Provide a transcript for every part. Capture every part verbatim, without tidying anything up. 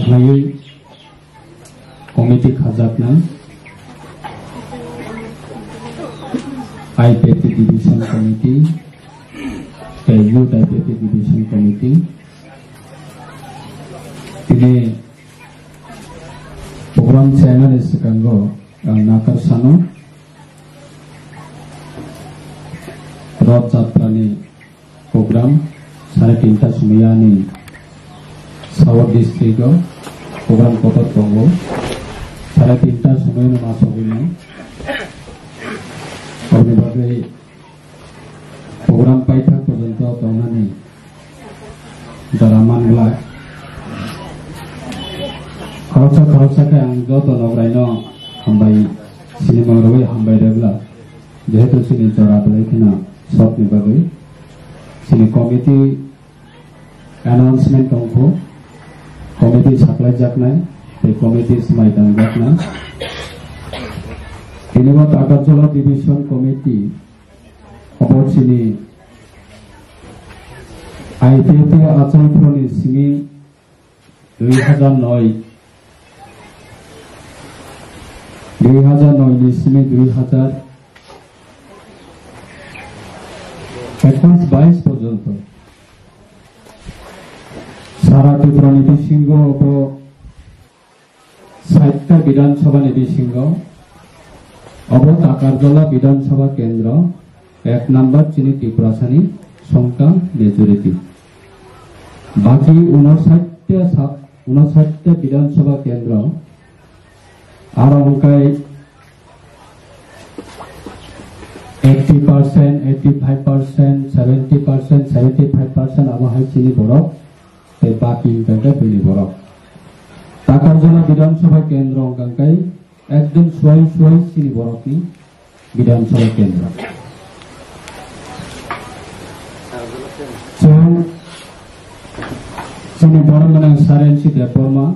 Khlaiwi committee khajaknai I P F T Division Committee tei Youth I P F T Division Committee. Tini program chairman ni swkango ang nakar sano Rath Jatra ni program sare tinta somoyani South District o program kotor tongo. Sare tinta somoyani masogwino. Aboni bagwi program paithak porjonto tongnani jora manglak. Khoroksa khoroksa khe ang joto nokraino hambai, sinimung rwui hambai rwglak. Jehetu chini jora belai kheno short ni bagwi chini committee announcement tongkho, committee saklaijaknai tei committee swmai tangjaknai. Tini bo Takarjala Division Committee obo chini I P F T achai phuruni simi dui hazar noi, dui hazar noi ni simi dui hazar ekush bais porjonto sara Tripura ni bisingo obo saitta Bidhan Sabha ni bisingo obo Takarjala Bidhan Sabha Kendro ek number chini Tiprasani songkang majority. Baki unosaitta sa-, unosaitta Bidhan Sabha Kendro aro wngkai eighty percent, eighty five percent, seventy percent, seventy five percent abo hai chini borok tei baki wngkha khe bini borok. Takarjala Bidhan Sabha Kendro wngkha khe ekdom suai suai chini borokni Bidhan Sabha Kendro. Chwng chini borok mwnang Sarensi Debbarma,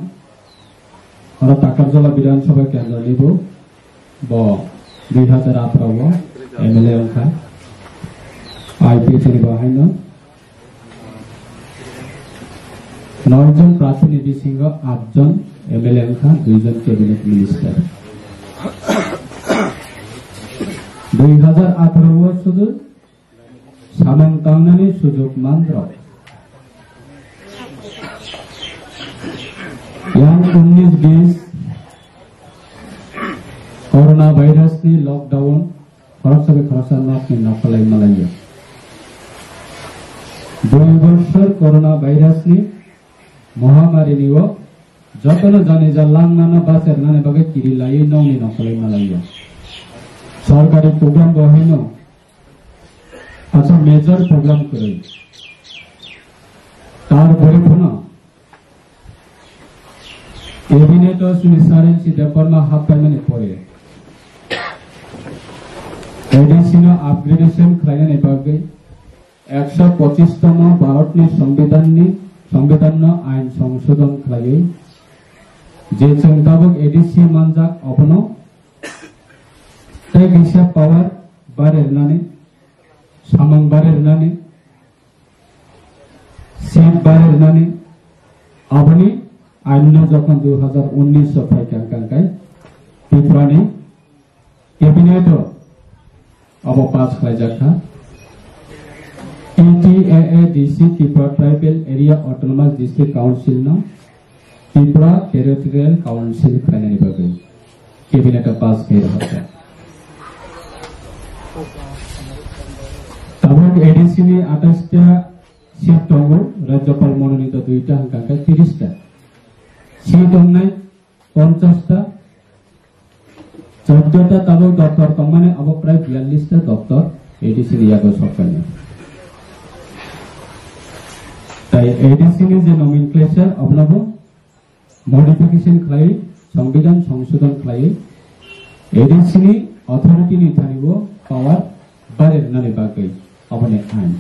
oro Takarjala Bidhan Sabha Kendro ni bo Bo dui hazar atharo o M L A wngkha. I P F T ni bo haino noi jon prarthi ni bisingo aat jon M L A wngkha, dui jon cabinet minister. Dui hazar atharo o sudu samung tangnani sujok manrok. Yang unnish bis corona virus ni lockdown khoroksa bai khoroksa nok ni nokolai malaio. Dui bosor corona virus ni mohamari ni o jotono jani ja langmano bacherna ni bagwi kiri laiwi nok ni nokolai malaio. Sorkari program bo haino Acha major program kwrwi. Tar pore phano cabinet o chini Sarensi Debbarma happaimani pore A D C no upgradation khlainani bagwi ekso pochis tomo Bharatni Songbidanni, Songbidanno ain songsodon khlaiwi je chwng tabuk A D C manjak obono tei kisa power barirnani, samung barirnani, seat barirnani, aboni ain no jokhon dui hazar unnish o phaikha wngkha khe Tripura ni cabinet o abo pass khlaijak kha. T T A A D C Tripura Tribal Area Autonomous District Council no Tripura Territorial Council khlainani bagwi cabinet o pass khlai rwkha. Tabuk A D C ni atais ta seat tongo, Rajyapal mononito duita hwnkha khe tiris ta. Seat tongnai ponchas ta, chauddota tabuk doptor tongmani abo prai biyallis ta doptor A D C ni yago sokphainai. Tai A D C ni je nomenclature abono bo modification khlai, Songbidan songsodon khlai, A D C ni authority ni thani bo power barirnani bagwi aboni ain.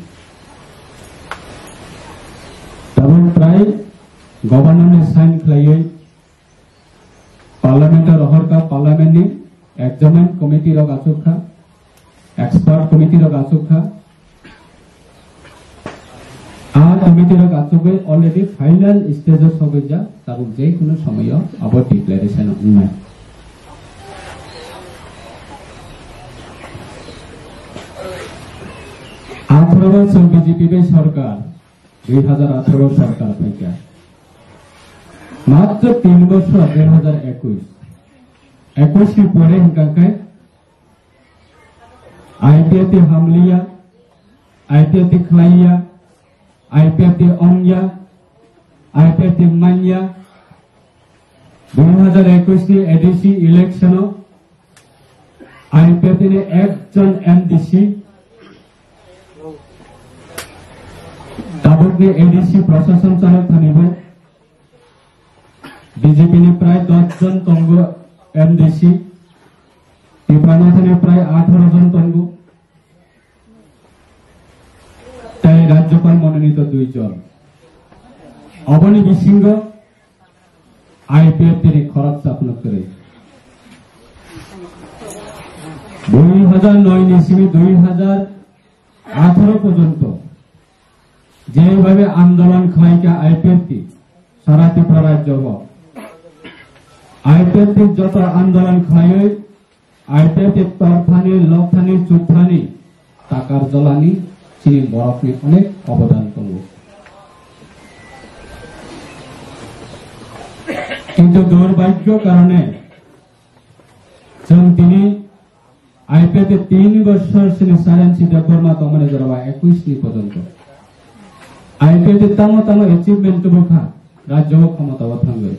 Tabuk prai governor ni sign khlaiwi Parliament o rohorkha, Parliament ni examine committee rok achukha, expert committee rok achukha. A committee rok achugwi already final stage o sogwi jak, tabuk je kunu somoyo abo declaration wngnai. Atharo bosor B J P bai sorkar, dui hajar atharo sorkar phaikha. Matro tin bosor, dui hajar ekush. Ekush ni pore hwnkha khe I P F T hamliya, I P F T khlaiya, I P F T ongya, I P F T manya, dui hajar ekush ni A D C election o I P F T ni ekjon M D C, tabuk ni A D C prashason chanai thani bo B J P ni prai dos jon tongo M D C, Tipra Motha ni prai atharo jon tongo, tei Rajyapal mononito dui jon. Oboni bisingo I P F T ni khoroksa phano kwrwi. Dui hajar noi ni simi dui hajar atharo porjonto jebhabe andolon khlaikha I P F T sara Tripura rajyo o, I P F T joto andolon khlaiwi I P F T torthani, lokthani, chuthani, takar jolani chini borokni onek obodan tongo. Kintu durbhagyo karone chwng tini I P F T tin bosor sini Saransi Debbarma tongmani jorao ekush ni porjonto I P F T tamo tamo achievement tubukha rajyo o khomota o thangwi.